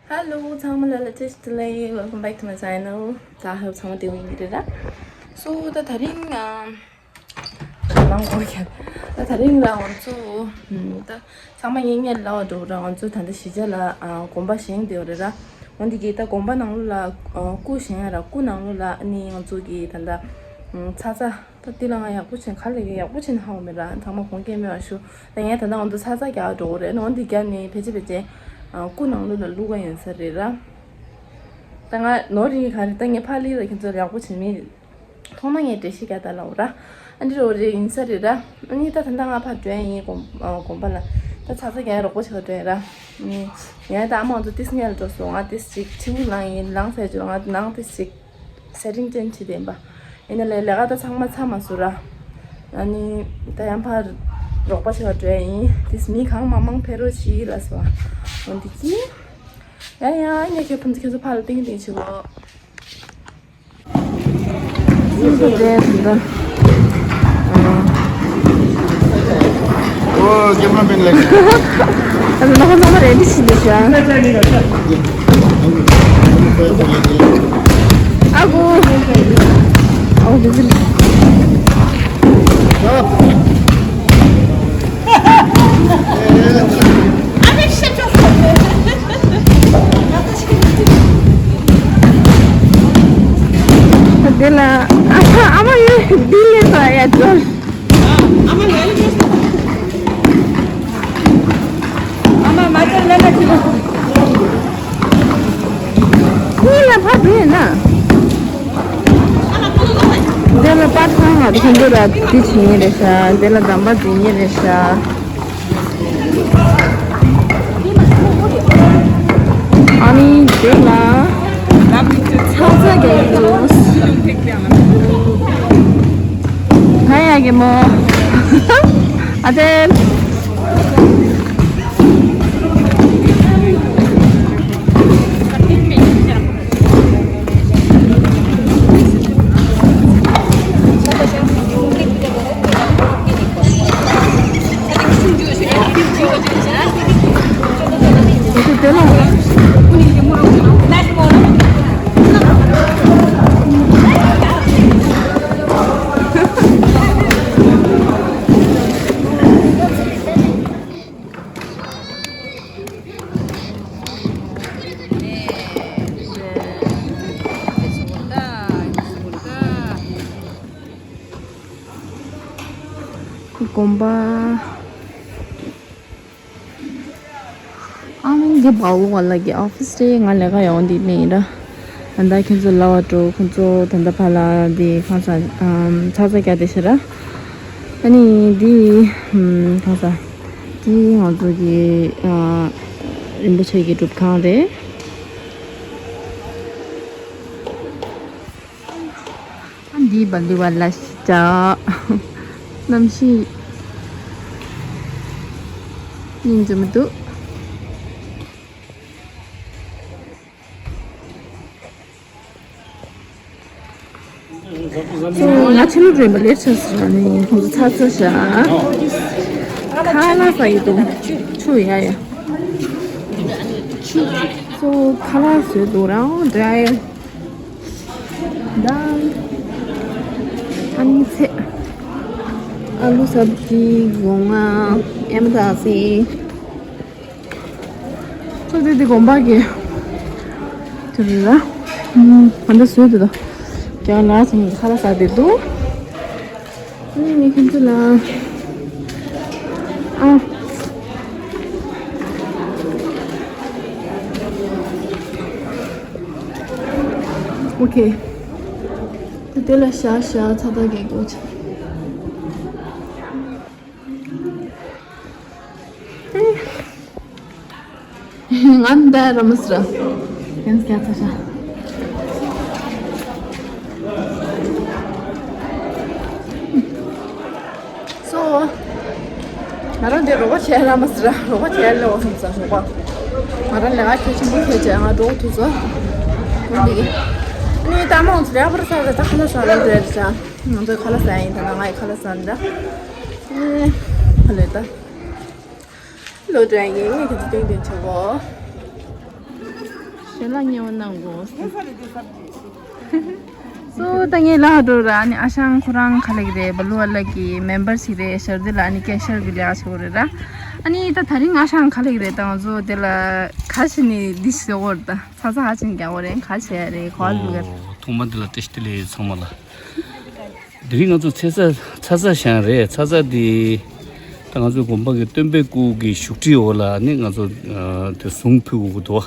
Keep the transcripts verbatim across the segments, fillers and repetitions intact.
Hello, ཚང་མ་ལ་ལ་བཀྲ་ཤིས་བདེ་ལེགས། Welcome back to my channel. ད་ཧབ་ཚང་མ་བདེ་པོ་ཡིན་གྱི་རེད་ར། So ད་དེ་རིང་ཨ་ལང་གོ་ཁྱེད་ད་དེ་རིང་ལ་ང་ཚོ་ད་ཚང་མ་ངེད་གཉིས་ལ་བ་འགྲོ་ར། ང་ཚོ་ད་ལྟ་གཞིས་ཆགས་ལ་ཨ་དགོན་པ་བཞེངས་བསྡད་ཡོད་རེད་ར། འོན་ཏེ་གི་ད་དགོན་པ་ནང་ལོགས་ལ་ཨ་སྐུ་བཞེངས་ཡ་ར། སྐུ་ནང་ལོགས་ལ་ཨ་ནི་ང་ཚོ་གི་ད་ལྟ་ཚ་ཚ། ད་འདི་ལ་ང་ཡག་པོ་བྱས་ག་ལེ་གི་ཡག་པོ་བྱས་ནས་ཧ་གོ་མེད་ར། ཚང་མ་དགོངས་འགལ་མེད་པ་ཞུ། ད་ངས་ད་ལྟ་འོ་འདི་ཚ་ཚ་རྒྱག་འགྲོ་གི་རེད། འོ་འདི་རྒྱག་ནས་ཕལ་ཆེར་ཕལ་ཆེར་ཨ་སྐུ་ནང་ལོགས་ལ་བླུག་ག་ཡིན་ས་རེད་ར། ད་ང་ནོར་རིགས་ག་རེ། ད་ངས་ཕར་ལི་ར་ཁྱེད་ཚོ་ཡག་པོ་བྱས་མེད། མཐོང་ན་ངས་འགྲེལ་བཤད་རྒྱག་ད་ལབ་ར། ཨ་འདི་རོ་རེ་ཡིན་ས་རེད་ར། ཨ་ནི་ད་ད་ལྟ་ང་ཕར་འགྲོ་ཡ་ཡིན། དགོན་ཨ་དགོན་པ་ལ་ད་ཚ་ཚ་རྒྱག་ཡ་རོགས་པ་བྱེད་ག་འགྲོ་ཡ་ར། ཨ་ནི་ངས་ད་ཨ་མ་ཚོ་ཏིས་ཉལ་འགྲོ་སོང་། ང་ཏིས་ཅིག་ཕྱི་བུ་ལངས་ཡིན། ལངས་ཟེར་ཅོ་ང་ནང་ཏིས་ཅིག་སེ་ཊིང་ཅན་བྱེད་བསྡད་པ། ཡིན་ན་ལས་ལས་ཀ་ད་ཚང་མ་ཚར་མ་སོང་ར། ཨ་ནི་ད་ཡང་ཕར་རོགས་པ་བྱེད་ག་འགྲོ་ཡ་ཡིན། ཏིས་མི་གང་མང་མང་ཕེབས་རོགས་བྱེད་ལབ་སོང་། འོ་འདི་གི་ཡ་ཡ་ངས་ཁྱོད་ཕན་ཚུན་ཁྱེད་ཚོ་ཕར་ལ་ཏིང་ཏིང་བྱེད་གོ། སུ་དེ་འདྲ། ཨོ། ཀེམ་ར་མེན་ལགས། ཨ་ནི་ནང་ཚང་མ་རེད་འདི་ཕྱིན་འདི་ཤ། ཨ་ཁུ། ཨོ་འདི་ཟིན། དེ་ལ་ཨ་ཁ་ཨ་མ་ཡོད་འདི་ལས་ས་ཡ་ཅོ། ཨ་མ་ལས་ལས་ཅོ། ཨ་མ་མ་ཅོ་ལ་ན་ཅི་ལ། ཁུ་ལ་ཕ་བུ་ཡིན་ན། དེ་ལ་པར་ཚང་ང་ཁོང་ཚོ་ལ་དེ་བྱེད་ངེས་རེད་ཤག་དེ་ལ་འདམ་པ་འཛིན་ངེས་རེད་ཤག་ཨ་ནི་དེ་ལ་ཚ་ཚ་རྒྱག་གི་འདུག་ང་ཡ་གི་མོ། ཨ་ཙི། དགོན་པ། ཨ་ནི་འདི་བའོ་ཝ་ལ་གི་ཨོ་ཕི་སི་རེད། ང་ལས་ཀ་ཡོང་འདི་མེད་ཡིན་ར། ད་ལྟ་ཁྱོད་ཚོ་ལ་བ་འགྲོ། ཁོང་ཚོ་ད་ལྟ་ཕ་ལ་འདི་ཁང་ས་ཨམ་ཚ་ཚ་རྒྱག་བསྡད་ཤག་ར། ཨ་ནི་འདི་ཨམ་ཁང་ས་འདི་ང་ཚོ་གི་ཨ་རིན་པོ་ཆེ་གི་སྒྲུབ་ཁང་རེད། འདི་བ་ལི་བ་ལ་ཤི་ཅག་གནམ་གཤིས་སྙིང་རྗེ་མི་འདུག་ང་ཕྱི་ལོགས་རེད་མ་ལེར་ཆགས་སོང་། ཨ་ནི་ཁོང་ཚོ་ཚ་ཚ་ཤག་ཁ་ལག་ཟ་ཡི་འདུག་ཆུ་ཡ་ཡ། ཁོང་ཚོ་ཁ་ལག་བཟོས་འདུག་ར། འདྲ་ཡ། ད་ཨ་ནི་ཚེ། ཨ་ལུ་སབ་ཇི། སྒོ་ང་། ཨེ་མ་ད་སི། ཚོ་དེ་དེ་དགོན་པ་གི་དེ་རེད་ར། ཨུམ། ང་འདི་བཟོས་དེ་དང་། རྒྱ་ལ་སོང་ཁ་ལག་ཟ་བསྡད་འདུག་ཨུམ། ངས་ཁྱེད་ཚོ་ལ། ཨ། ཨོ་ཁེ། དེ་ལ་ཤ་ཤ་ཚ་ཚ་གི་གོ་ཆ། ང་འདའ་ར་མི་སྲིད་ར། ཡང་སྐྱ་ཚ་ཤ། སོ། ང་རང་འདི་རོགས་པ་བྱས་ལ་མ་ཟེར་ར། རོགས་པ་བྱས་ལ་འོ་སོང་ཙང་རོགས་པ། ང་རང་ལས་ཀ་གལ་ཆེན་པོ་བྱས་བྱས་ང་འགྲོ་ཐུབ་སོང་། འདི་གི། ནི་ད་མང་ཚོ་ལས་པར་ས་རེད། ད་ཁ་ལག་ཟ་རེད་རེད་ཤག་ང་ཚོས་ཁ་ལག་ཟ་ཡིན། ད་ང་ཡི་ཁ་ལག་ཟ་འདྲ། ཨེ། ཧ་ལས་ད། ལོ་འདྲ་ཡིན། ངས་ཁྱེད་ཚོ་སྟོན་སྟོན་བྱེད་གོ། ཁྱོད་ལ་ཉེ་བ་གནང་དགོས། སོ་ད་ངས་ལ་འགྲོ་ར། ཨ་ནི་ཨ་ཞང་ཁོ་རང་ཁ་ལེགས་རེད། བ་ལུ་བ་ལ་གི་མེམ་བར་ཞིག་རེད། ཤར་འདི་ལ་ཨ་ནི་སྐད་ཤར་གི་ལས་ཨ་ཆོ་རེད་ར། ཨ་ནི་ད་ད་རིང་ཨ་ཞང་ཁ་ལེགས་རེད། ད་ང་ཚོ་དེ་ལ་ཁ་ཞིག་ནི་འདི་ཞིག་ཟེར་བོར་ད་ཚ་ཚ་ཧ་ཅང་རྒྱག་བོ་རེད། ཁ་ཞིག་རེད་གོ་ལུ་ག། ཐོག་མ་འདི་ལ་བཀྲ་ཤིས་བདེ་ལེགས་ཚང་མ་ལ། དེ་རིང་ང་ཚོ་ཚེ་ས་ཚ་ཚ་ཞང་རེད། ཚ་ཚ་འདི་ད་ང་ཚོ་དགོན་པ་གི་སྟོན་པའི་སྐུ་གི་བཞུགས་ཁྲིའི་འོག་ལ་ནི་ང་ཚོ་དེ་གཟུངས་ཕུལ་དགོས་ཀྱི་འདུག་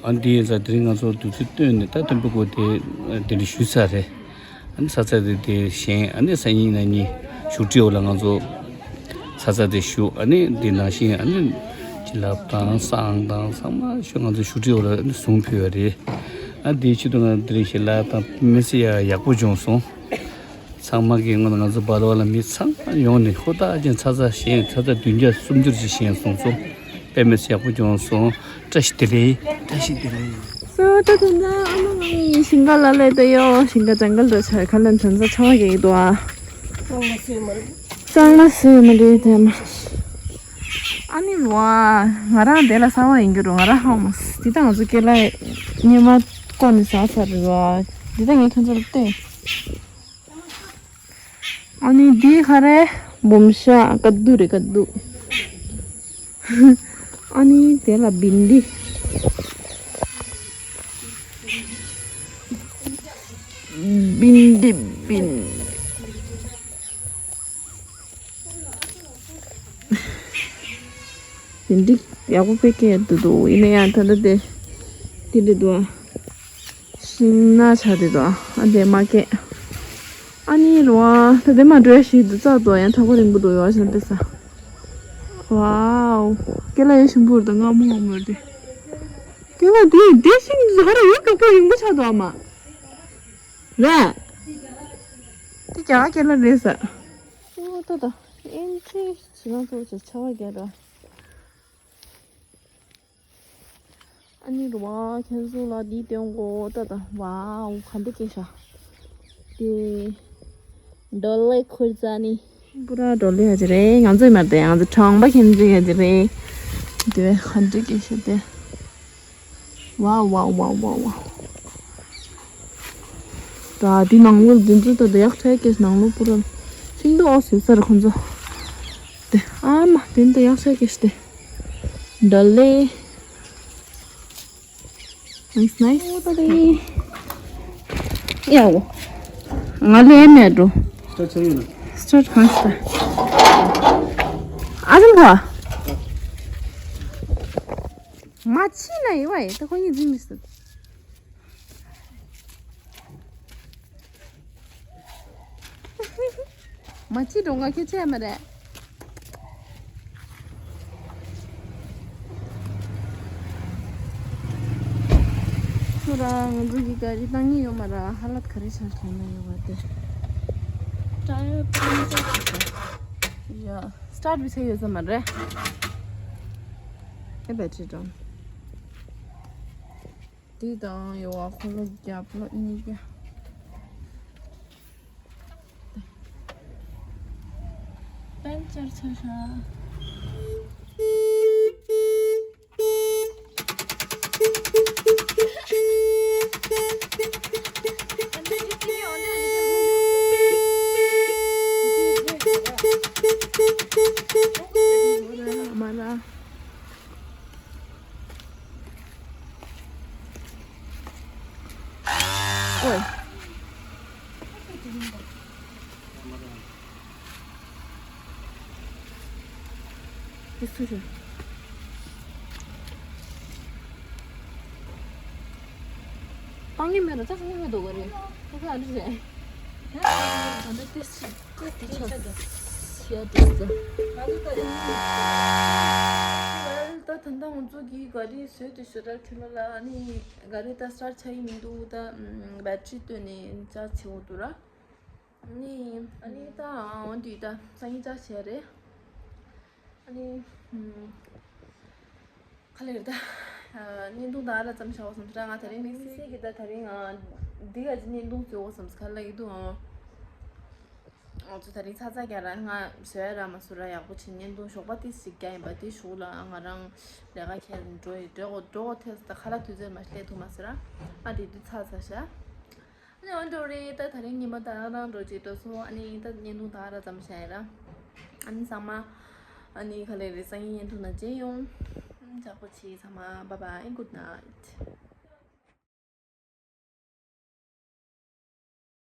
ཨ་འདི་ཡིན་ཙང་དེ་རིང་ང་ཚོ་དུས་ཚོད་བཏོན་ནས་ད་སྟོན་པའི་སྐུ་དེ་གདན་འདྲེན་ཞུས་ཚར་རེད། ཨ་ནི་ཚ་ཚ་དེ་དེ་བཞེངས། ཨ་ནི་སང་ཉིན་གནངས་ཉིན་བཞུགས་ཁྲིའི་འོག་ལ་ང་ཚོ་ཚ་ཚ་དེ་བཞུགས། ཨ་ནི་དེ་ནང་བཞིན་ཨ་ནི་བྱིན་རླབས་དང་བསང་དང་ཚང་མ་ཞུ། ང་ཚོ་བཞུགས་ཁྲིའི་འོག་ལ་ཨ་ནི་གཟུངས་ཕུལ་བ་རེད། ཨ་དེའི་ཆེད་དུ་ང་དེ་རིང་ཞལ་ལག་དང་དཔེ་མི་སྲིད་ཡག་ཡག་པོ་བྱུང་སོང་། ཚང་མ་གི་སྔོན་ལ་ང་ཚོ་བ་ལུ་བ་ལ་མི་ཚང་མ་ཡོང་ནས་ཧུར་ཐག་ཅིག་ཚ་ཚ་བཞེངས། ཚ་ཚ་བདུན་བརྒྱ་སུམ་ཅུ་ཅིག་བཞེངས་སོང་ཙང་དཔེ་མི་སྲིད་ཡག་པོ་བྱུང་སོང་། བཀྲ་ཤིས་བདེ་ལེགས། བཀྲ་ཤིས་བདེ་ལེགས། སོ་ད་དེ་ན་ཨ་མ་ང་ཡི་ཞིང་ཁ་ལ་ལས་ད་ཡོ་ཞིང་ཁ་ཇང་གལ་ར་ཆ་ཁ་ལན་ཚན་ཚ་ཆ་བ་གེ་དོ་ཨ། གཙང་མ་སེ་མ་རེད་དེ་མ། ཨ་ནི་རོ་ཨ་ང་རང་དེ་ལ་གསར་བ་ཡིན་གྱི་རོ། ང་རང་ཧ་མ་སི་ད་ང་ཚོ་སྐེ་ལ་ཉི་མ་ཀོ་ནི་ས་ས་རེད་རོ། དེ་ད་ངས་ཁྱོད་ཚོར་བལྟས། ཨ་ནི་འདི་ག་རེ། འབུམ་ཤ། ཀ་དུ་རེད་ཀ་དུ། ཨ་ནི་དེ་ལ་བིན་དི། བིན་དི་བིན། བིན་དི་ཡག་པོ་དཔེ་སྐྱེས་འདུག་འདུག་ཡིན་ན་ཡང་ད་ལྟ་དེ་དེ་འདྲ་འདུག་ཨ། ཤིང་ནགས་ཆགས་བསྡད་འདུག་ཨ་འདས་མ་སྐད། ཨ་ནི་རོ་ཨ་ད་འདས་མ་འགྲོ་ཡ་ཞིག་འདུག་རྩ་འདུག་ཡང་ཐག་པ་རིང་པོ་འདུག་ཡོ་ཞིག་ན་དཔེ་ས། ཝའོ། སྐེ་ལ་ཡ་ཞིམ་པོ་རེད་ད་ང་མོ་ངོ་མོ་རེད། སྐེ་ལ་དེ་དེ་ཤིང་འདི་ཟ་ར་ཡོད་ཀྱང་པོ་རིང་པོ་ཆགས་འདུག་ཨ་མ། རེད། དེ་རྒྱ་གར་སྐེ་ལ་རེད་ས། ཨོ་ད་ད་ཨེན་ཚེ་ཇི་ལང་ཐོག་ཆ་ཆ་བ་རྒྱ་ར། ཨ་ནི་རུ་བ་ཁྱེད་ཚོ་ལ་འདི་སྟོན་གོ་ད་ད་ཝའོ་ག་འདི་སྐད་ཤ་དེ་འགྲོ་ལེ་ཁུར་ཙ་ནི་པུ་ར་འགྲོ་ལེ་ཡ་ཅི་རེད། ང་ཚོའི་མ་དེ་ང་ཚོ་གྲོང་པ་ཁྱེད་ཚོའི་ཡ་ཅི་རེད། དེ་བས་ག་འདི་སྐད་ཤ་དེ་ཝའོ་ཝའོ་ཝའོ་ཝའོ་ཝའོ། ད་འདི་ནང་ལོ་འདི་ཚོ་ད་ད་ཡག་ཆ་སྐད་ནང་ལོ་པུ་ར་ཤིང་ཏོག་ཨོ་སི་སར་ཁོང་ཚོ་དེ་ཨ་མ་དེ་ད་ཡག་ཆ་སྐད་ཤ་དེ་འགྲོ་ལེ། Nice, nice. ཡའོ། ང་ལས་མེད་འགྲོ། Start གང་ཤེས། ཨ་ཟིན་གོ། མ་ཕྱི་ན་ཡི་བ་ཡི་ད་ཁོ་གཉིས་འཛིན་མི་སྲིད། མ་ཅི་འགྲོ་ང་ཁྱེད་ཆེ་མ་རེད། ཁྱོད་རང་ང་ཚོ་གི་ག་རེ་བཏང་ཉེ་ཡོད་མ་ར་ཧ་ལབ་ག་རེ་ཆགས་སོང་ན་ཡོད་བ་དེ། ཊ་ཡར་པང་ཅག་ཡ་སི་ཊར་ཊི་བི་ཚེ་ཡོད་ས་མ་རེད། ཨེ་བེ་ཊི་རི་ཌོན། དེ་དང་ཡོ་བ་ཁོ་ལོ་རྒྱབ་ལོ་གཉིས་ཀ། པན་ཅར་ཆགས་ཤག་མ་ལ། ཨོའི། དེ་སུ་རེད། སྤང་གི་མེད་ར་ཅག་སྔོན་མེད་འདུག་ག་རེད། ཁོ་ཁོ་ཨ་འདྲ་རེད། ཨ་འདྲ་དེ་སུ། ད་ད་ལྟ་ང་ཚོ་གི་ག་རེ་བཟོས་ཏེ་ཞོ་དྲ་ཁྲི་ལོ་ལ་ཨ་ནི་ག་རེ་ད་སི་ཊར་ཊི་ཆགས་ཀྱི་མི་འདུག་ད་བེ་ཊི་རི་བཏོན་ནས་ཅག་བྱེད་འོ་འདུག་ར། ཨ་ནི་ཨ་ནི་ད་འོན་ཏེ་ད་སང་ཉིན་ཅག་བྱས་རེད། ཨ་ནི་ཁ་ལེར་ད་བརྙན་ཐུང་ད་ཨ་ལ་ཙམ་བྱའོ་བསམ་ད་ང་དེ་རིང་དམིགས་བསལ་གྱི་ད་དེ་རིང་ང་འདི་ག་ཅི་བརྙན་ཐུང་བཟོའོ་བསམ་ག་ལ་ཡི་འདུག་ཨང་། ང་ཚོ་ད་རིང་ཚ་ཚ་རྒྱག་ར། ང་བཟོ་ཡ་ར་མ་བཟོ་ར་ཡག་པོ་བྱེད། བརྙན་ཐུང་ཞོགས་པ་ཏིས་ཞིག་རྒྱག་ཡིན་པ་དེ་གཞུག་ལ་ང་རང་ལས་ཀ་འཁྱེར་འགྲོ་ཡི། འགྲོ་དགོས་འགྲོ་དགོས་ཐལ། ད་ཁ་ལག་དུས་ཚོད་མ་སླེབས་ཐུབ་མ་སོང་ར། ཨ་དེ་དུས་ཚ་ཚ་ཤག་ཨ་ནི་འོན་འགྲོ་རེད། ད་ད་རིང་ཉི་མ་ད་རང་རང་འགྲོ་བྱེད་འགྲོ་སོང་། ཨ་ནི་ད་བརྙན་ཐུང་ད་ར་ཙམ་བྱ་ཡ་ར། ཨ་ནི་ཚང་མ་ཨ་ནི་ག་ལེ་རེད། སང་ཉིན་བརྙན་ཐུང་ནང་མཇལ་ཡོང་། ཨ་ནི་ཡག་པོ་བྱེད་ཚང་མ། Bye bye, good night.